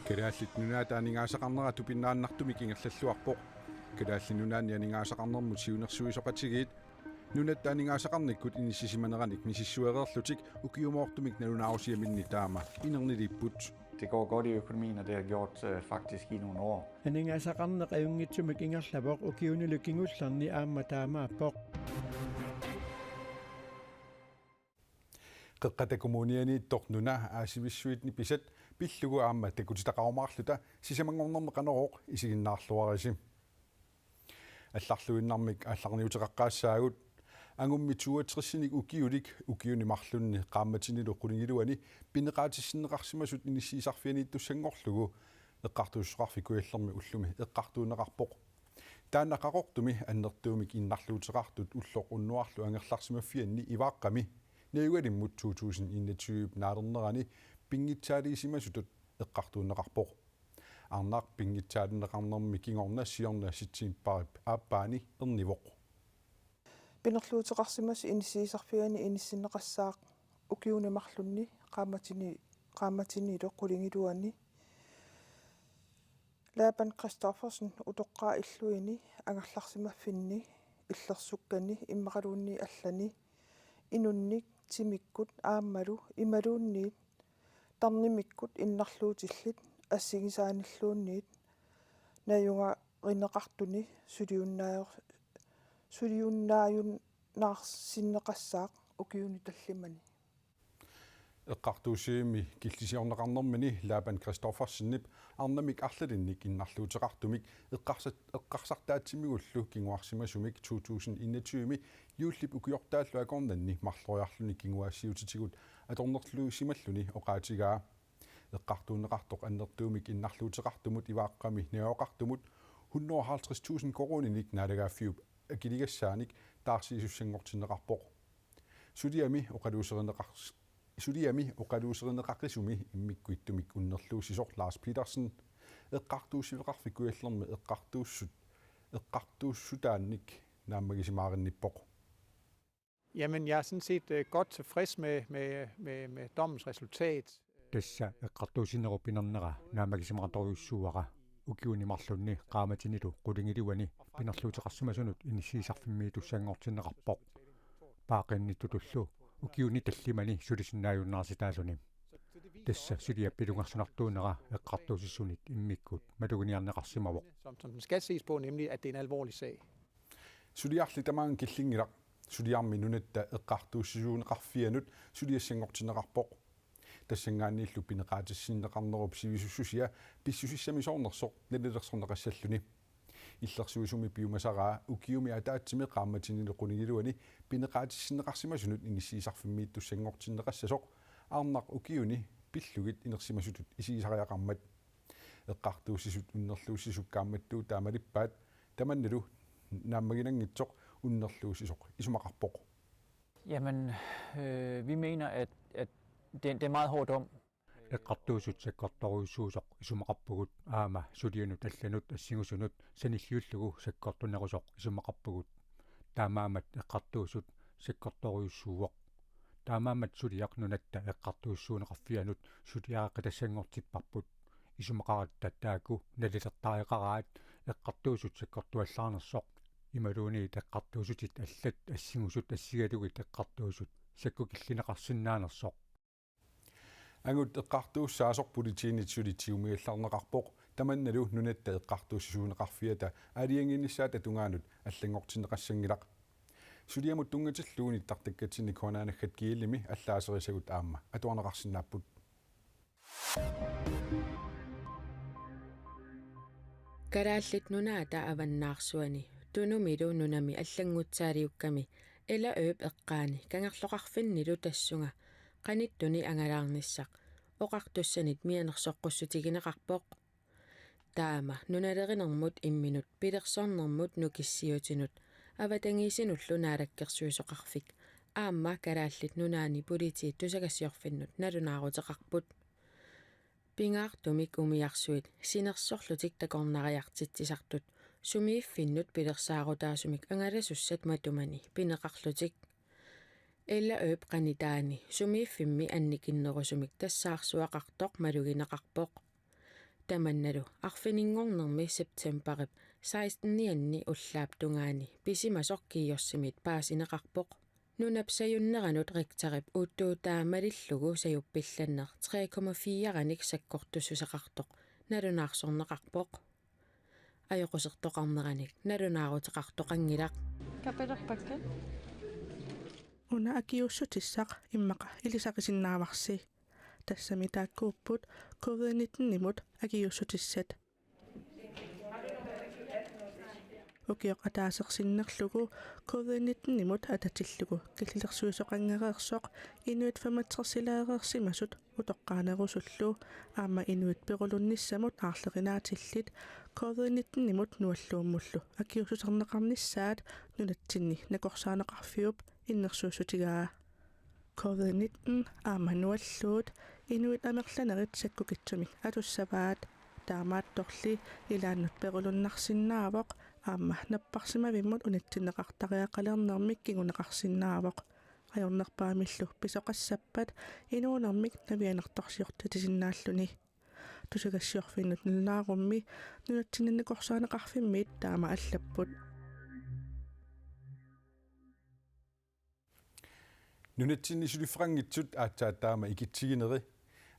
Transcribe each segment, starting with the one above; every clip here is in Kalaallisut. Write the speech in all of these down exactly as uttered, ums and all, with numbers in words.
Kalaallit Nunaata aningaasaqarnera tupinnaannartumik ingerlalluarpoq. Kalaallit Nunaanni aningaasaqarnermut siunnersuisoqatigiit nunatta aningaasaqarnikkut inissisimaneranik misissuereerlutik ukiumoortumik nalunaarusiaminni taama inerniliipput. Det går godt i økonomien, og det har gjort øh, faktisk i nogle år. Aningaasaqarneq ajunngitsumik ingerlavoq ukiunilu kingullerni aamma taamaappoq. Qeqqata Kommunianiittoq nuna Aasivissuit nipisat pillugu aamma takutitaqarumaarluta sisamanngornermi Qanorooq isiginnaarluarisi. Allarluinnarmik aallarniuteqaqqaassaagut. Angummi toogtresinik ukiulik ukiuni marlunni qaammatinilu qulingiluani pineqaatissinneqarsimasut inissiisarfianiittussanngorlugu Eqqartuussisoqarfik Kujallermi ullumi eqqartuunneqarpoq. Taanna Qaqortumi annertuumik innarluuteqartut ulloq unnuarlu angerlarsimaffianni Ivaaqqami najugalimmut to tusind enogtyve naalernerani pinngitsaaliisimasutut eqqartuunneqarpoq. Arnaq pinngitsaalineqarnermi kingorna siorna septembarip aappaani ernivoq. Pinerluuteqarsimasut inissiisarfianni inissinneqassaaq ukiuni marlunni qaammatini qaammatinilu qulingiluani. Laban Christoffersen utoqqaat illuini angerlarsimaffinni illersukkani immaqaluunniit allani inunnik timikkut aammalu imaluunniit tarnimikkut innarluutillit assigisaanilluunniit najugarineqartuni suliunnaajor- suliunnaajunnaarsinneqassaaq ukiuni tallimani. Eqqartuussivimmi killisiorneqarnermini Laban Christoffersenip arnamik arlalinnik innarluuteqartumik eqqarsat- eqqarsartaatsimigullu kinguarsimasumik to tusind enogtyve juullip ukiortaallu akornanni marloriarluni kinguaassiuutitigut atornerluisimalluni oqaatigaa. Eqqartuunneqartoq annertuumik innarluuteqartumut Ivaaqqami najugaqartumut hundrede og halvtreds tusind koruuninik naalagaaffiup akiligassaanik taarsiisussanngortinneqarpoq. Suliami oqaluuserineqars- suliami oqaluuserineqaqisumi immikkuittumik unnerluussisoq Lars Petersen Eqqartuussisoqarfik Kujallermi eqqartuussut eqqartuussutaannik naammagisimaaginnippoq. Jamen, jeg er sådan set øh, godt tilfreds med, med, med, med dommens resultat. Tassa eqqartuussinerup pinernera naammagisimaqatorujussuuara. Ukiuni marlunni qaammatinilu qulingiluani pinerluuteqarsimasunut inissiisarfimmiitussanngortinneqarpoq. Paaqinnittutullu ukiuni tallimani sulisinnaajunnaartitaalluni. Tassa suliap ilungersunartuunera eqqartuussisunit immikkut maluginiarneqarsimavoq. Som, som den skal ses på, nemlig at det er en alvorlig sag. Suliarli tamaanga killinngilaq. Suliarmi nunatta eqqartuussisuuneqarfianut suliassanngortinneqarpoq. Tassanngaanniillu pineqaatissinneqarnerup sivisussusia pissusissamisoornersoq nalilersorneqassalluni. Illersuisumi piumasaraa ukiumi ataatsimi qaammatinilu qulingiluani pineqaatissinneqarsimasunut inissiisarfimmiittussanngortinneqassasoq arnaq ukiuni pillugit inersimasutut isigisariaqarmat. Eqqartuussisut unnerluussisut kaammattuut taamalippaat tamannalu naammaginanngitsoq unnerluussisoq isumaqarpoq. Jamen, øh, vi mener, at, at det, det er en meget hård dom. Eqqartuussut sakkortorujussuusoq isumaqarpugut aamma sulianut allanut assigusunut sanilliullugu sakkortunerusoq isumaqarpugut. Taamaammat eqqartuussut sakkortorujussuuvoq. Taamaammat suliaq nunatta eqqartuussisuuneqarfianut suliareqqitassanngortipparput. Isumaqaratta taakku nalilertariaqaraat eqqartuussut sakkortuallaarnersoq. Imaluunniit eqqartuussutit allat assingusut assigalugit eqqartuussut sakkukillineqarsinnaanersoq. Angut eqqartuussaasoq politiinit suli tigumigallarneqarpoq, tamannalu nunatta eqqartuussisuuneqarfiata aalajangiinissaata tungaanut allanngortinneqassanngilaq. Suliamut tunngatillugu nittartakkatsinni K N R-naggat G L-imi allaaserisagut aamma atuarneqarsinnaapput. Kalaallit Nunaata avannaarsuani Tunumilu nunami allanngutsaaliukkami Ella Øp eqqaani kangerloqarfinnilu tassunga qanittuni angalaarnissaq oqartussanit mianersoqqussutigineqarpoq. Taama nunalerinermut imminut pilersornermut nukissiutinut avatangiisinullu naalakkersuisoqarfik aamma Kalaallit Nunaanni politiit tusagassiorfinnut nalunaaruteqarput. Pingaartumik umiarsuit sinersorlutik takornariartitsisartut sumiiffinnut pilersaarutaasumik angalasussat matumani pineqarlutik. Ella Øp qanitaani sumiiffimmi annikinnerusumik tassaarsuaqartoq malugineqarpoq. Tamannalu arfininngornermi septembarip sekstenianni ullaap tungaani pisimasoq GEUS-imit paasineqarpoq. Nunap sajunneranut Richterip uuttuutaa malillugu sajuppillanneq tre komma fire-nik sakkortussuseqartoq nalunaarsorneqarpoq. Ajoqusertoqarneranik nalunaaruteqartoqanngilaq. Kapelerpakka. Una akiuussutissaq immaqa ilisarisinnaavarsi. Tassami taakkuupput covid nittenimut akiuussutissat. Ukioq ataaseq sinnerlugu covid nittenimut atatillugu killilersuisoqanngereersoq inuit femogtresilaareersimasut utoqqaanerusullu aamma inuit perulunnissamut aarlerinaatillit covid nittenimut nualluummullu akiuussuserneqarnissaat nunatsinni nakorsaaneqarfiup innersuussutigaa. Covid nitten aamma nualluut inuit amerlanerit sakkukitsumik atussavaat. Taamaattorli ilaannut perulunnarsinnaavoq aamma napparsimavimmut unitsinneqartariaqalernermik kinguneqarsinnaavoq. Ajornerpaamillu pisoqassappat inuunermik navianartorsiortitsisinnaalluni. Tusagassiorfinnut nalunaarummi nunatsinni nakorsaaneqarfimmiit taama allapput. Nunatsinni suliffeqanngitsut aatsaat taama ikitsigineri.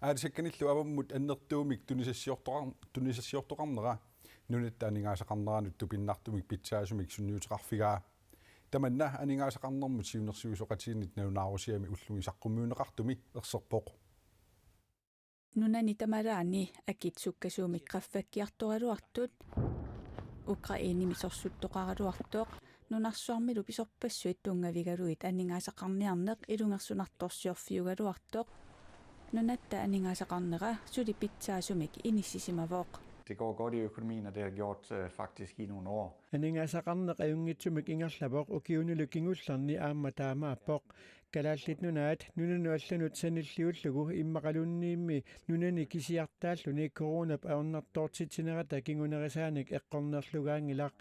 Aalisakkanillu avammut annertuumik tunisassiortoqar-, tunisassiortoqarnera nunatta aningaasaqarneranut tupinnartumik pitsaasumik sunniuteqarfigaa. Tamanna aningaasaqarnermut siunnersuisoqatigiinnit nalunaarusiami ullumi saqqummiunneqartumi erserpoq. Nunani tamalaani akit sukkasuumik qaffakkiartoraluartut, Ukrainemi sorsuttoqaraluartoq, nunarsuarmilu pisorpassuit tunngavigalugit aningaasaqarniarneq ilungersunartorsiorfiugaluartoq, nunatta aningaasaqarnera suli pitsaasumik inissisimavoq. Det går godt i økonomien, og det har gjort øh, faktisk i nogle år. Aningaasaqarneq ajunngitsumik ingerlavoq ukiunilu kingullerni aamma taamaappoq. Kalaallit Nunaat nunanut allanut sanilliullugu immaqaluunniimmi nunani kisiartaalluni coronap ajornartoortitsinerata kingunerisaanik eqqornerlugaanngilaq.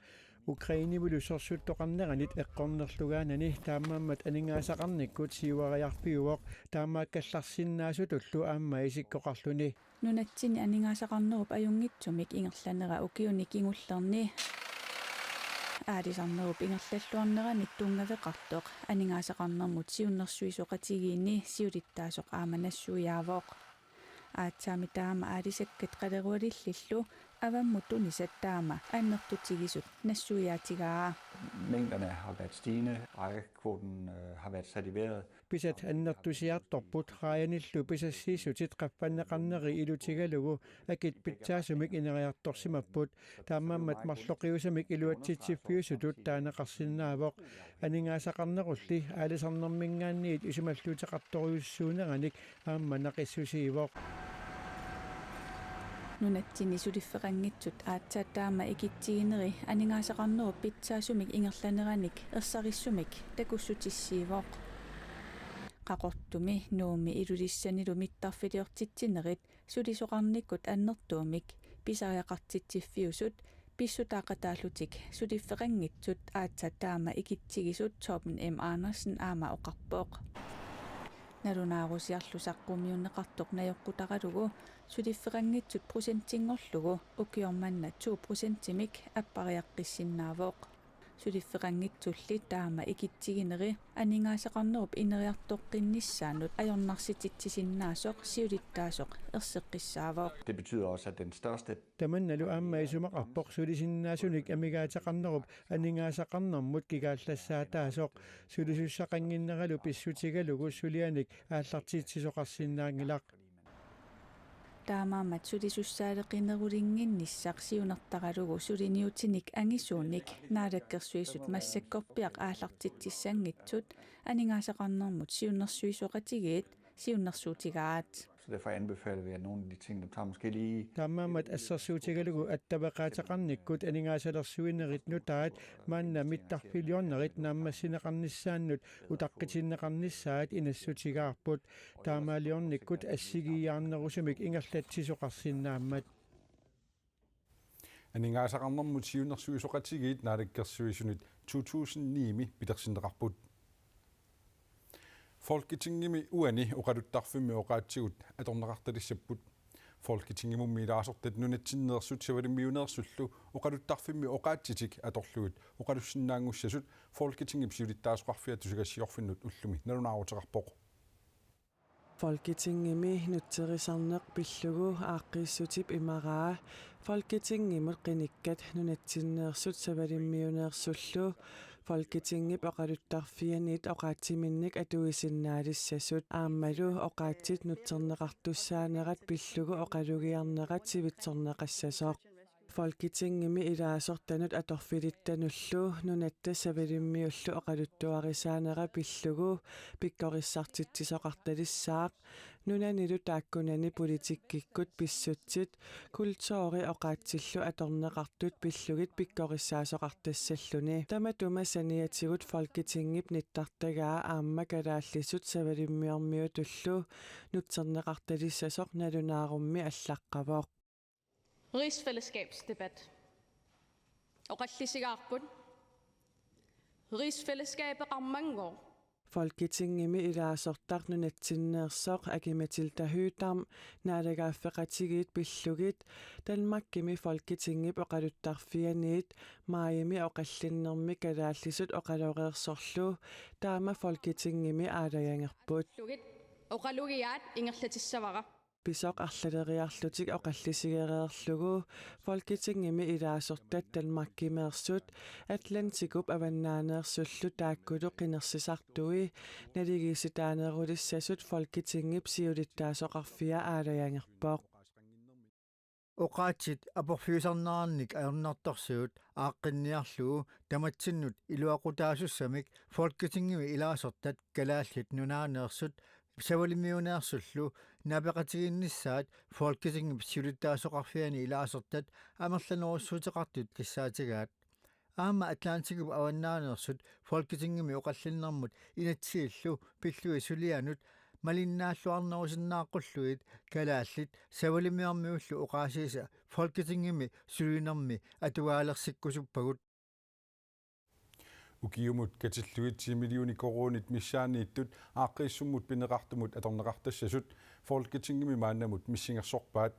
Ukrainemilu sorsuttoqarneranit eqqornerlugaanani taamaammat aningaasaqarnikkut siuariarfiuvoq taamaakkallarsinnaasutullu aamma isikkoqarluni. Nunatsinni aningaasaqarnerup ajunngitsumik ingerlanera ukiuni kingullerni aalisarnerup ingerlalluarneranik tunngaveqartoq aningaasaqarnermut siunnersuisoqatigiinni siulittaasoq aamma nassuiaavoq. Aatsaammi taama aalisakkat qalerualillillu avammut tunisat taama annertutigisut nassuiaatigaa. Mængderne har været stigende, rejekvoten øh, har været sat i vejret. Pisat annertusiartorput, rajanillu pisassiissutit qaffanneqarneri ilutigalugu akit pitsaasumik ineriartorsimapput. Taamaammat marloqiusamik iluatsitsiffiusutut taaneqarsinnaavoq. Aningaasaqarnerulli aalisarnerminngaanniit isumalluuteqartorujussuuneranik aamma naqissusiivoq. Nunatsinni suliffeqanngitsut aatsaat taama ikitsigineri aningaasaqarnerup pitsaasumik ingerlaneranik ersarissumik takussutissiivoq. Qaqortumi, Nuummi Ilulissanilu mittarfiliortitsinerit sulisoqarnikkut annertuumik pisariaqartitsiffiusut pissutaaqataallutik suliffeqanngitsut aatsaat taama ikitsigisut Torben M. Andersen aamma oqarpoq. Nalunaarusiarlu saqqummiunneqartoq najoqqutaralugu suliffeqanngitsut procentinngorlugu ukioq manna to procentimik appariaqqissinnaavoq. Suliffeqanngitsulli taama ikitsigineri aningaasaqarnerup ineriartoqqinnissaanut ajornarsititsisinnaasoq siulittaasoq erseqqissaavoq. Det betyder også, at den største Tamannalu aamma isumaqarpoq sulisinnaasunik amigaateqarnerup aningaasaqarnermut kigaallassaataasoq. Sulisussaqannginneralu pissutigalugu sulianik aallartitsisoqarsinnaanngilaq. Taamaammat sulisussaaleqinerulinnginnissaq siunertaralugu suliniutinik angisuunik Naalakkersuisut massakkorpiaq aallartitsissanngitsut aningaasaqarnermut siunnersuisoqatigiit siunnersuutigaat. Så derfor anbefaler vi, at nogle af de ting, der tager måske lige Taamaammat assersuutigalugu attaveqaateqarnikkut aningaasalersuinerit nutaat maanna mittarfiliornerit naammassineqarnissaannut utaqqitinneqarnissaat inassutigaarput. Taamaaliornikkut assigiiaarnerusumik ingerlatsisoqarsinnaammat. Aningaasaqarnermut siunnersuisoqatigiit Naalakkersuisunit to tusind ni-mi pilersinneqarput. Folketingimi uani oqaluttarfimmi oqaatsigut atorneqartalissapput. Folketingimummi ilaasortat nunatsinneersut savalimmiuneersullu oqaluttarfimmi oqaatsitik atorlugit oqalussinnaanngussasut Folketingip siulittaasoqarfiata tusagassiorfinnut ullumi nalunaaruteqarpoq. Folketingimi nutserisarneq pillugu aaqqiissutip imaraa Folketingimut qinikkat nunatsinneersut savalimmiuneersullu Folketingip oqaluttarfianit oqaatsiminnik atuisinnaalissasut aammalu oqaatsit nutserneqartussaanerat pillugu oqalugiarnerat sivitsorneqassasoq. Folketingimi ilaasortanut atorfilittanullu nunatta savalimmiullu oqaluttuarisaanera pillugu pikkorissartitsisoqartalissaaq, nunanilu taakkunani politikkikkut pissutsit, kulturi oqaatsillu atorneqartut pillugit pikkorissaasoqartassalluni. Tamatuma saniatigut Folketingip nittartagaa aamma kalaallisut savalimmiormiutullu nutserneqartalissasoq nalunaarummi allaqqavoq. Rigsfællesskabsdebat. Oqallisigaarput. Rigsfællesskabet qarmanngooq. Folketingimi ilaasortaq nunatsinneersoq Aki-Matilda Høegh-Dam naalagaaffeqatigiit pillugit Danmarkimi Folketingip oqaluttarfianiit maajimi oqallinnermi kalaallisut oqaloreersorlu taama Folketingimi aalajangerput. Lugit oqalugiaat ingerlatissavara. Pisoq arlaleriarlutik oqallisigereerlugu Folketingimi ilaasortat Danmarkimeersut Atlantikup avannaaneersullu taakkulu qinersisartui naligiissitaanerulissasut Folketingip siulittaasoqarfia aalajangerpoq. Oqaatsit aporfiusarnerannik ajornartorsiut aaqqinniarlugu tamatsinnut iluaqutaasussamik Folketingimi ilaasortat Kalaallit Nunaaneersut savalimmiuneersullu naapeqatigiinnissaat Folketingip siulittaasoqarfiani ilaasortat amerlanerussuteqartut kissaatigaat. Aamma Atlantikup avannaaneersut Folketingimi oqallinnermut inatsillu pillugit sulianut malinnaalluarnerusinnaaqqulluit kalaallit savalimmiormiullu oqaasiisa Folketingimi sulinermi atugaalersikkusuppagut. Ukiumut katillugit ti millionit koruunit missaanniittut aaqqiissummut pineqartumut atorneqartassasut Folketingimi maannamut missingersorpaat.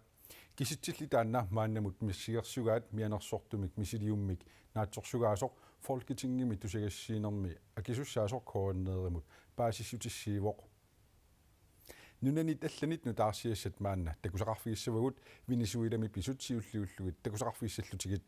Kisitsilli taanna maannamut missingersugaat mianersortumik misiliummik naatsorsugaasoq Folketingimi tusagassiinermi akisussaasoq K N R-imut paasissutissiivoq. Nunanit allanit nutaarsiassat maanna takusaqarfigissavagut Venezuelami pisut siulliullugit takusaqarfigissallutigit.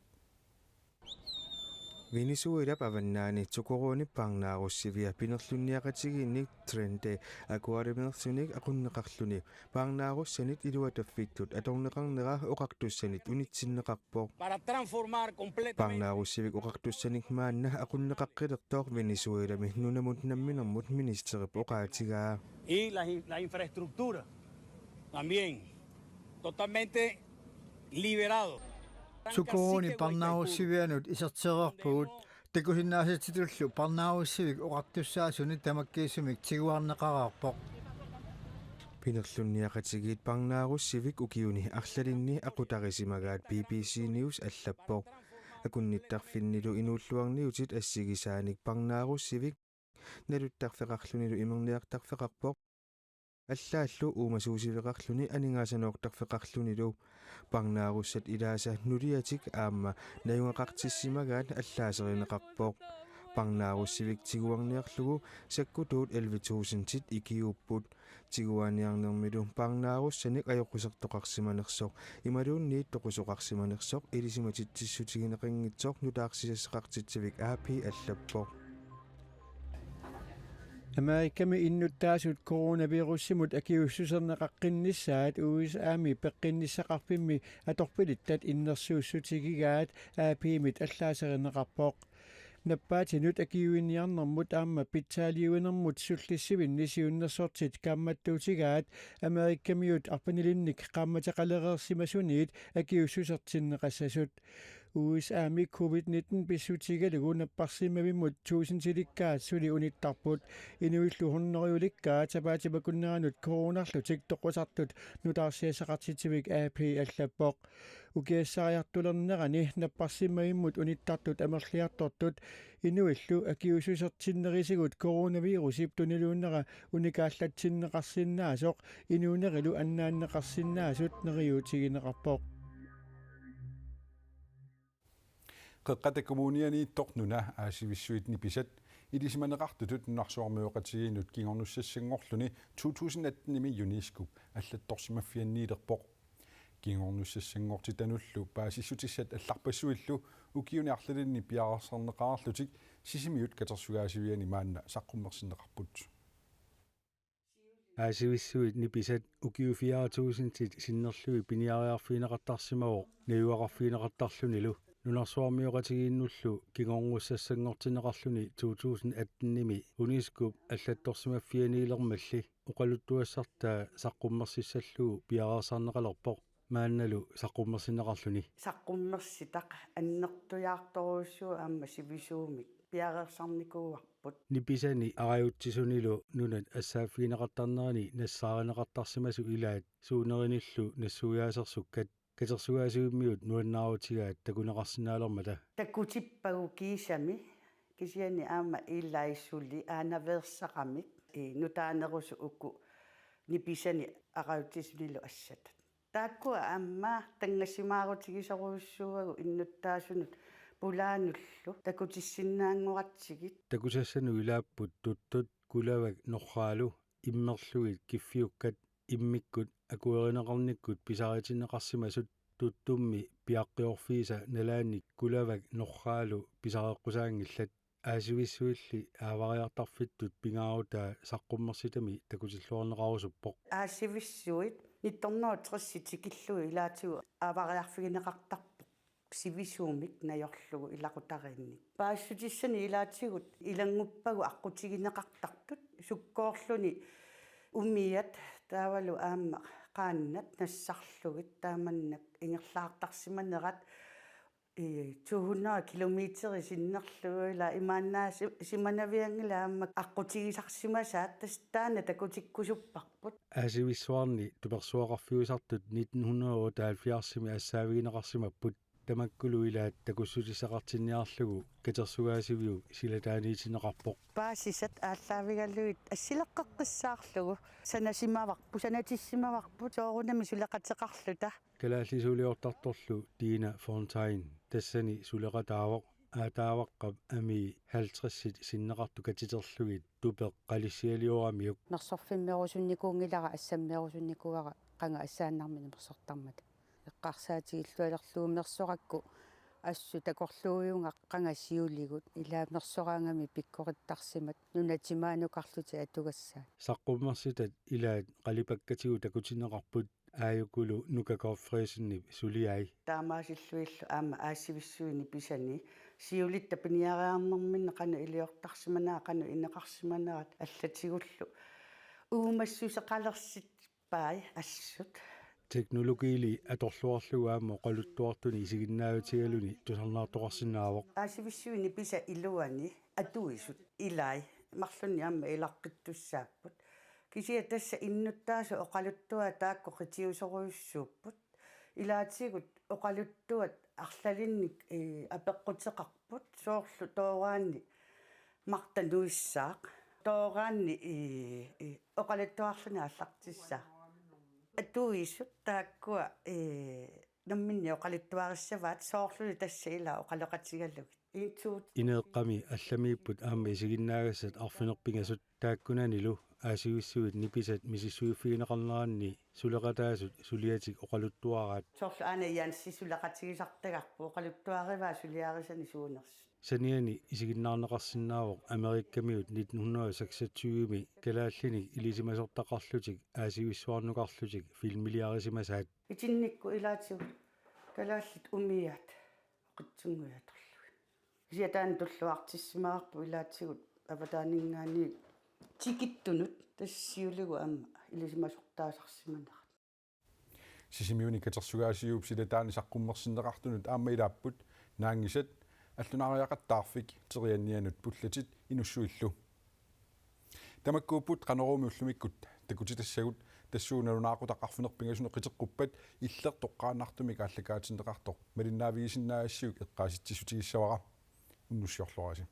Venezuelap avannaani Tsukuruunip parnaarussivia pinerlunniaqatigiinnik Tren de Acuarimeersunik aqunneqarluni parnaarussanit iluataffittut atorneqarnera oqartussanit unitsinneqarpoq. Para transformar completamente. Parnaarussivik oqartussanik maanna aqunneqaqqilertoq Venezuelami nunamut namminermut ministerip oqaatigaa. Y la, la infraestructura también totalmente liberado. Tsukuruunip parnaarussivianut isertereerpugut, takusinnaasatsitullu parnaarussivik oqartussaasunik tamakkiisumik tiguarneqareerpoq. Pinerlunniaqatigiit parnaarussivik ukiuni arlalinni aqutarisimagaat B B C News allappoq. Akunnittarfinnilu inuulluarniutit assigisaanik parnaarussivik naluttarfeqarlunilu imerniartarfeqarpoq. Allaallu uumasuusiveqarluni aningaasanoortarfeqarlunilu. Parnaarussat ilaasa nuliatik aamma najugaqartissimagaat allaaserineqarpoq. Parnaarussivik tiguarniarlugu sakkutuut elleve tusindit ikiuupput. Tiguaaniarnermilu parnaarussanik ajoqusertoqarsimanersoq imaluunniit toqusoqarsimanersoq ilisimatitsissutigineqanngitsoq nutaarsiassaqartitsivik A P allappoq. Amerikami innuttaasut coronavirusimut akiuussuserneqaqqinnissaat U S A-mi peqqinnissaqarfimmi atorfilittat innersuussutigigaat A P-mit allaaserineqarpoq. Nappaatinut akiuiniarnermut aamma pitsaaliuinermut sullissivinni siunnersortit kaammattuutigaat Amerikamiut arfinilinnik qaammateqalereersimasuniit akiuussusertinneqassasut. U S A-mi covid nitten pissutigalugu napparsimmavimmut tusindilikkaat suli unittarput. Inuillu hundredelikkaat sapaatip akunneranut coronarlutik toqusartut nutaarsiassaqartitsivik A P allappoq. Ukiassariartulernerani napparsimmavimmut unittartut amerliartortut inuillu akiuussusertinnerisigut coronavirusip tuniluunnera unikaallatsinneqarsinnaasoq inuunerilu annaanneqarsinnaasut neriuutigineqarpoq. Qeqqata Kommunianiittoq nuna Aasivissuit Nipisat ilisimaneqartutut nunarsuarmioqatigiinnut kingornussassanngorluni to tusind atten-imi UNESCO allattorsimaffianniilerpoq. Kingornussassanngortitanullu paasissutissat allarpassuillu ukiuni arlalinni piareersarneqareerlutik Sisimiut katersugaasiviani maanna saqqummersinneqarput. Aasivissuit Nipisat ukiut fire tusindit sinnerlugit piniariarfigineqartarsimavoq najugaqarfigineqartarlunilu nunarsuarmioqatigiinnullu kingornussassanngortinneqarluni to tusind atten-imi UNESCO-p allattorsimaffianiilermalli oqaluttuassartaa saqqummersissallugu piareersarneqalerpoq maannalu saqqummersinneqarluni. Saqqummersitaq annertujaartorujussuuvoq aamma sivisuumik piareersarnikuuarput. Nipisani arajutsisunilu nunat assaaffigineqartarnerani nassaarineqartarsimasut ilaat suunerinillu nassuiaasersukkat katersugaasivimmiut nuannaarutigaat takuneqarsinnaalermata. Takutippagu kiisami kisianni aamma ilai suli aanaveersaqamik i nutaanerusut uku Nipisani arajutsisunilu assatat. Taakkua aamma tanngassimaarutigisorujussuuagut innuttaasunut pulaanullu takutissinnaanngoratsigit. Takusassanut ilaapput tuttut kulavak norraalu immerlugit kiffiukkat immikkut akuerineqarnikkut pisaritinneqarsimasut tuttummi piaqqiorfiisa nalaannik kulavak norraalu pisareqqusaanngillat. Aasivissuilli aavariartarfittut pingaarutaa saqqummersitami takutilluarneqarusuppoq. Aasivissuit nitten hundrede og tres tikillugu ilaatigut aavariarfigineqartarpoq sivisuumik najorlugu ilaqutariinnik. Paasissutissani ilaatigut ilannguppagu aqqutigineqartartut sukkoorluni umiat taavalu aamma qaannat nassarlugit taamannak ingerlaartarsimanerat i to hundrede kilometer sinnerlugu ila imaannaasi-, simanavianngilaq aamma aqqutigisarsimasaat tassa taanna takutikkusupparput. Aasivissuarni tupersuaqarfiusartut nitten hundrede og otteoghalvfjerds-imi assaavigineqarsimapput tamakkulu ilaat takussutissaqartinniarlugu katersugaasiviup silataaniitinneqarpoq. Paasisat aallaavigalugit assileqqeqqissaarlugu sanasimavarput, sanatissimavarput soorunami suleqateqarluta. Kalaallisuuliortartorlu Dina Fontaine tassani suleqataavoq aataavaqqap amii halvtredsit sinneqartut katiterlugit tupeq qalissialioramiuk. Mersorfimmerusunnikuunngilara assammerusunnikuuara qanga assaannarmini mersortarmata. Eqqarsaatigillualerlugu mersorakku assut takorluuiunga qanga siuligut ilaa mersoraangami pikkorittarsimat nunat timaanukarlutik atugassaat. Saqqummersitat ilaat qalipakkatigut takutinneqarput Aajukulu Nuka Godtfredsenip suliai. Taamaasilluillu aamma Aasivissuit Nipisani siulitta piniariarnerminni qanoq iliortarsimanerat qanoq ineqarsimanerat allatigullu uumassuseqalersippai assut. Teknologiili atorluarlugu aamma oqaluttuartuni isiginnaavatigaluni tusarnaartoqarsinnaavoq. Aasivissuit Nipisat iluani atuisut ilai marlunnik aamma ilaqqittussaapput. Kisianni tassa innuttaasut oqaluttuaat taakku qitiusorujussuupput. Ilaatigut oqaluttuat arlalinnik, ee, apeqquteqarput soorlu tooraanni Marta nuissaaq. Tooraanni, ee, ee, oqaluttuarluni aallartissaaq. Atuisut taakkua, ee, namminneq oqaluttuarissavaat soorluli tassa ilaa oqaloqatigalugit. Intuut. Ineeqqami allamiipput aamma isiginnaagassat arfineq-pingasut taakkunanilu Aasivissuit Nipisat misissuiffigineqarneranni suleqataasut suliatik oqaluttuaraat. Soorlu Aana Jensi suleqatigisartagarput oqaluttuarivaa suliarisani suunersut. Saniani isiginnaarneqarsinnaavoq Amerikamiut nitten hundrede og seksogtyve-mi kalaallinik ilisimasortaqarlutik Aasivissuarnukarlutik filmiliarisimasaat. Itinnikkut ilaatigut kalaallit umiaat oqitsunnguit atorlugit. Kisianni taanna tulluartissimavarput ilaatigut avataaninngaanniit tikittunut tassa siuligut aamma ilisimasortaasarsimanerat. Sisimiuni katersugaasiviup silataani saqqummersinneqartunut aamma ilaapput Naanngisat allunaariaqattaarfik teriannianut pullatit inussuillu. Tamakkuupput Qanoruumi ullumikkut takutitassagut, tassuuna nalunaaqutaq arfineq-pingasunut qiteqquppat Illeq toqqaannartumik aallakaatinneqartoq malinnaavigisinnaasassiuk eqqaasitsissutigissavara. Unnussiorluarisi.